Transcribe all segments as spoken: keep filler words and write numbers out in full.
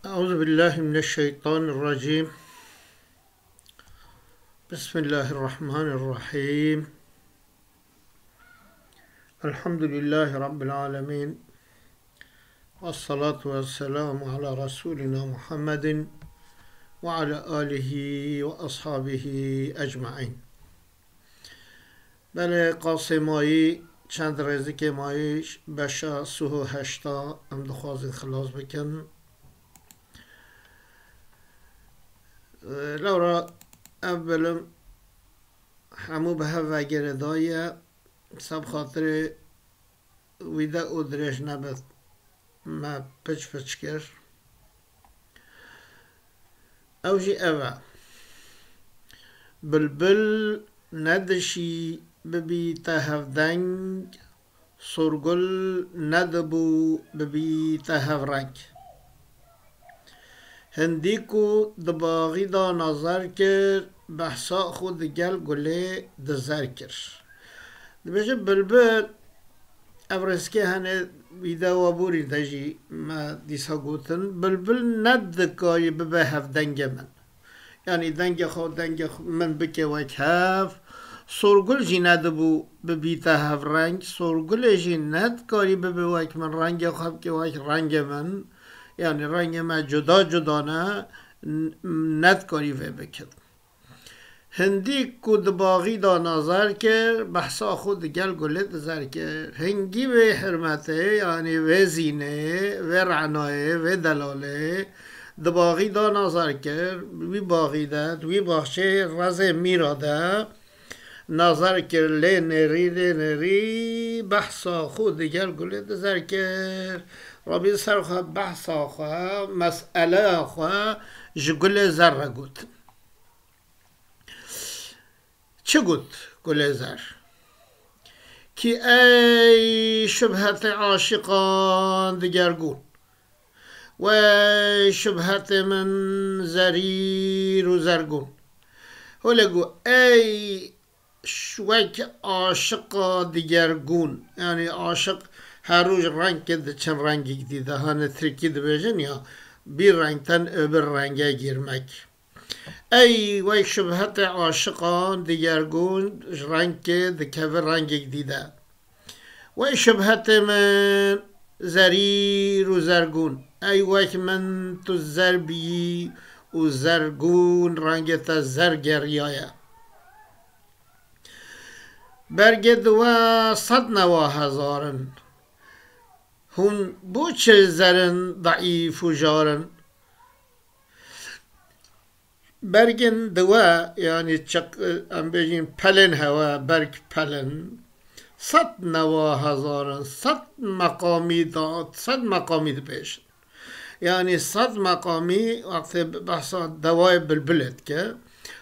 أعوذ بالله من الشيطان الرجيم. بسم الله الرحمن الرحيم. الحمد لله رب العالمين. والصلاة والسلام على رسولنا محمد وعلى آله وأصحابه أجمعين. Belê qasê mayî, çend rêzikê mayî, beşa sih û heşta em dixwazin xilas bikin. Lewra ev bilim hemû bi hev ve girêdaye, seb xatirê wî de û dirêj nebit, me piç piç kir. Ew jî ev e. Bilbil nedişî bibîte hevdeng, sorgul nedibû bibîte hevreng. Hindî ku di baxî de nazar kir, behsa xwe digel gulê dizer kir. Dibêje bilbil, ev rêzikê hene, wî de wa borî de jî me dîsa gotin, bilbil nedikarî bibe hevdengê min. Yanî dengê xwe, dengê xwe min bike wek hev. Sorgul jî nedibû bibîte hevreng. Sorgulê jî nedikarî bibe wek min, rengê xwe bike wek rengê min. Yanî rengê me cuda cuda ne, n-, nedikarî vê bikin. Hindî ku di baxî de nazar kir, behsa xwe digel gulê dizer kir. Hingî vê hirmetê, yanî vê zînê, vê renayê, vê delalê di baxî de nazar kir. Wî baxî de, di wî baxçeyê rezê mîra de nazar kir, lê nêrî, lê nêrî behsa xwe digel gulê dizer kir. Rabî ser xwe behsa xwe, meseleya xwe ji gulê zer re got. Çi got gulê zer? Kî ey şibhetê aşiqan digergûn. Wey şibhetê min zerîr û zergûn. Holê got, ey ş-, wek aşiqa digergûn. Yanî aşiq her roj rengê diçin rengek dî de. Hani tirkî dibêjin ya, bir renkten öbür renge girmek. Ey wey şibhetê aşiqan digergûn, ji rengê dikeve rengek dî de. Wey şibhetê min zerîr û zergûn. Ey wek min tu zer bîyî û zergûn rengê te zer geriyaye. Bergê di we sed newa hezar in. Hûn bo çi zer in, deîf û jar in? Bergên di we, yanî çiq-, em bêjin pelên hewe, berg pelin, sed newa hezar in, sed meqamî da, sed meqamî dibêjin. Yanî sed meqamî, wextê behsa dewayê bilbilê dike,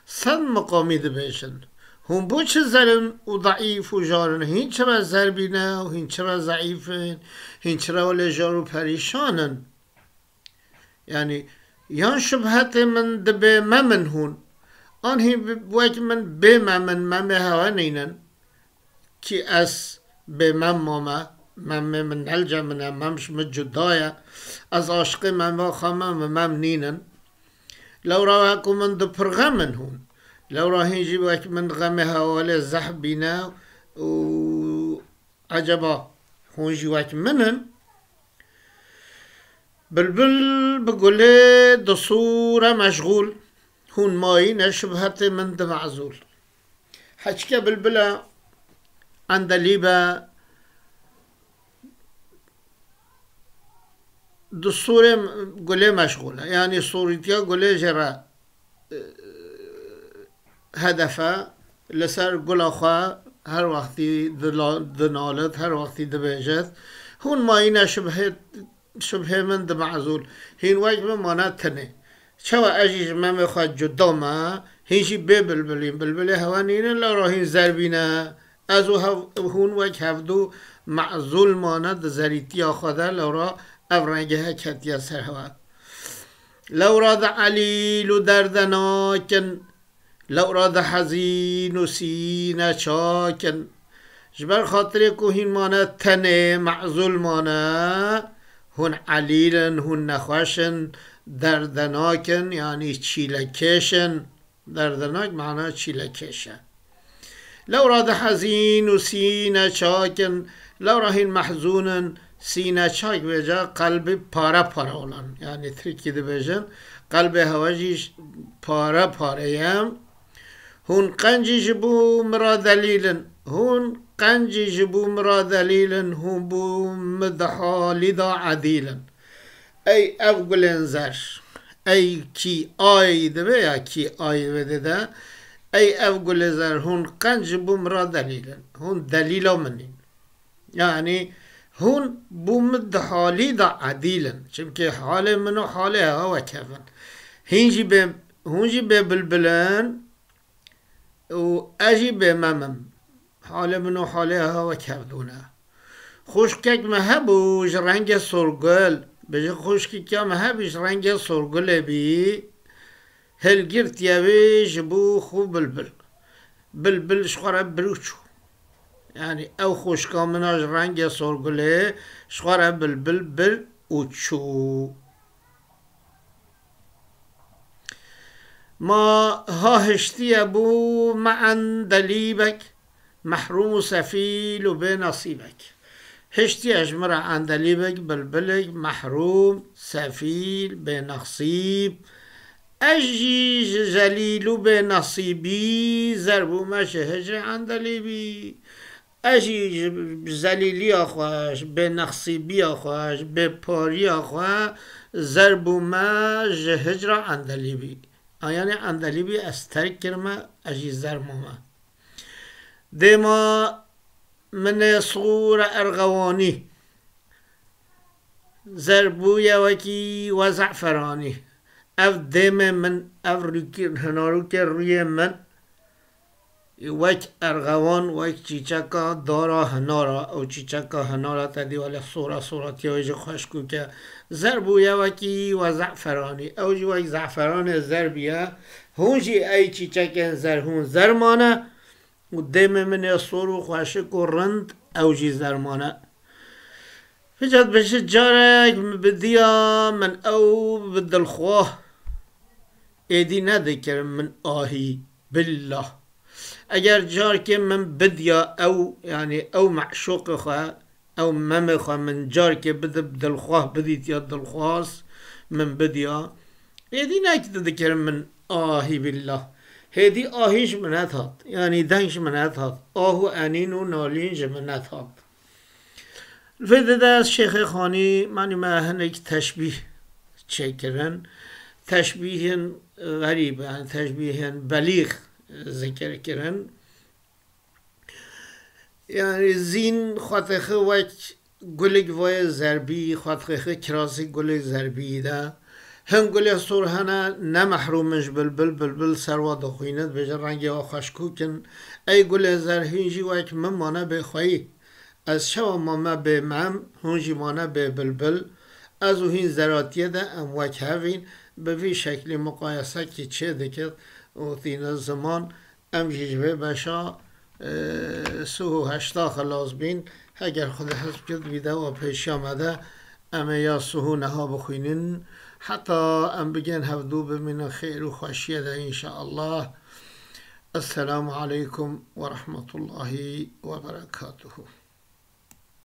sed meqamî dibêjin. Hûn bo çi zer in û deîf û jar in? Hîn çira zer bîne û hîn çira zeîf in? Hîn çira wele jar û perîşan in? Yanî, yan şibhetê min dibê me min hûn, an hîn bi-, wek min bê me min, memê hewe nînin. Kî ez bê mem mame, memê min nelce min e, mem ji min cuda ye. Ez aşiqê mema xwe me, min mem nînin. Lewra wek ku min di pirxe min hûn. Lewra hîn jî wek min xemê hewalê zehf bîne û eceba hûn jî wek min in? Bilbil bi gulê di sûre meşxûl, hûn mayî ne şibhetê min di mezûl. Heçike bilbile endelîbe di sûrê gulê meşxûl e. Yanî sûrîtiya gulê jê re, e, hedef e. Li ser gula xwe her wextî dila-, dinalit, her wextî dibêjit, hûn mayîne şibhê, şibhê min di mezûl. Hîn wek min mane tenê. Çawa ez jî ji memê xwe cuda me, hîn jî bê bilbilîn. Bilbilê hewe nînin, lewra hîn zer bîne. Ez û hev-, hûn wek hevdû mezûl mane di zerîtiya xwe de, lewra ev rengê he ketiye ser hewe. Lewra di elîl û derde nakin, lewra di hezîn û sîne çakin. Ji ber xatirê ku hîn mane tenê, mezûl mane, Hûn elîl in, hûn nexweş in, derdenak in, yanî çîlekêş in. Derdenak mana çîlekêş e. Lewra dihezîn û sîne çak in, lewra hîn mehzûn in, sîne çak bêje, qelbî pare pare olan. Yanî tirkî dibêjin, qelbê hewe jî pare pare ye. Hûn qencî ji bo min re delîl in. Hûn qencî ji bo min re delîl in. Hûn bo min di halî de edîl in. Ey ev gulên zer. Ey kî ay dibe ya kî ay vê de. Ey ev gulê zer, hûn qenc ji bo min re delîl in. Hûn delîla min in. Yanî hûn bo min di halî de edîl in. Çimkî halê min û halê hewe wek hev in. Hîn jî bê, hûn jî bê bilbil in û ez jî bê mem im. Halê min û halê hewe wek hevdû ne. Xwişkek me hebû ji rengê sorgul. Bêje xwişkekî me hebî ji rengê sorgulê bî. Hilgirtiye wê ji bo xwe bilbil. Bilbil ji xwe re bir û çû. Yanî ew xwişka min a ji rengê sorgulê ji xwe re bilbil bir û çû. Ma ha hiştiye bû me endelîbek, mehrûm û sefîl û bê nesîbek. Hiştiye ji min re endelîbek, bilbilek, mehrûm, sefîl, bê nesîb. Ez jî ji zelîl û bê nesîbî zer bûme ji hicrê endelîbî. Ez jî ji zelîliya xwe, ji bênexsîbiya xwe, ji bêpariya xwe zer bûme ji hicra endelîbî. A, yanî endelîbî ez terk kirime, ez jî zer mame. Dêma min ê sor e erxewanî. Zer bûye wekî we ze'feranî. Ev dêmê min, ev rûkê, hinarûkê rûyê min wek erxewan, wek çîçeka dara hinara, ew çîçeka hinara te dî wele sora, soratiya wê jî xweşkûk e. Zer bûye wekî we ze'feranî. Ew jî wek ze'feranê zer bûye. Hûn jî ey çîçekên zer, hûn zer mane. Û dêmê min ê sor û xweşik û rind, ew jî zer mane. Vêca dibêje carek min bidiya, min ew bi dilxwah êdî nedikirin min ahî, billah. Eger carkê min bidiya ew, yanî ew me'şûqê xwe, ew memê xwe min carkê bidi, dilxwah bidîtiya, dilxwaz min bidiya. Êdî nek dikirin min ahî billah. Hêdî ahî ji min nedihat. Yanî deng ji min nedihat. Ah û enîn û nalîn ji min nedihat. Li vê de ez Şêxê Xanî, manî me hinek teşbîh çêkirin. Teşbîhên xerîb, yanî teşbîhên belîx zikir kirin. Yanî zîn xwetêxi wek gulik voyê zerbî, xwetêxi kirasî gulik zerbî de. Hin gulê sor hene ne mehrûm in ji bilbil, bilbil ser wa dixwîne, dibêje rengê wa xweşkûk in. Ey gulê zer hîn jî wek min mane bê xweyî. Ez çawa mame bê mem, hûn jî mane bê bilbil. Ez û hîn zeratiyê de em wek hev în, bi vî şeklî muqayesekî çê dikit û tîne ziman. Em jî ji vê beşa, e, sih û heşta xilas bîn. Heger Xwedê hez bikit, vîdeoya pêşiya me de em ê ya sih û neha bixwînin. Heta em bigên hevdû bimînin xêr û xweşiyê de înşeallah. Esselamu aleykum ve rahmetullahi ve berekatuhu.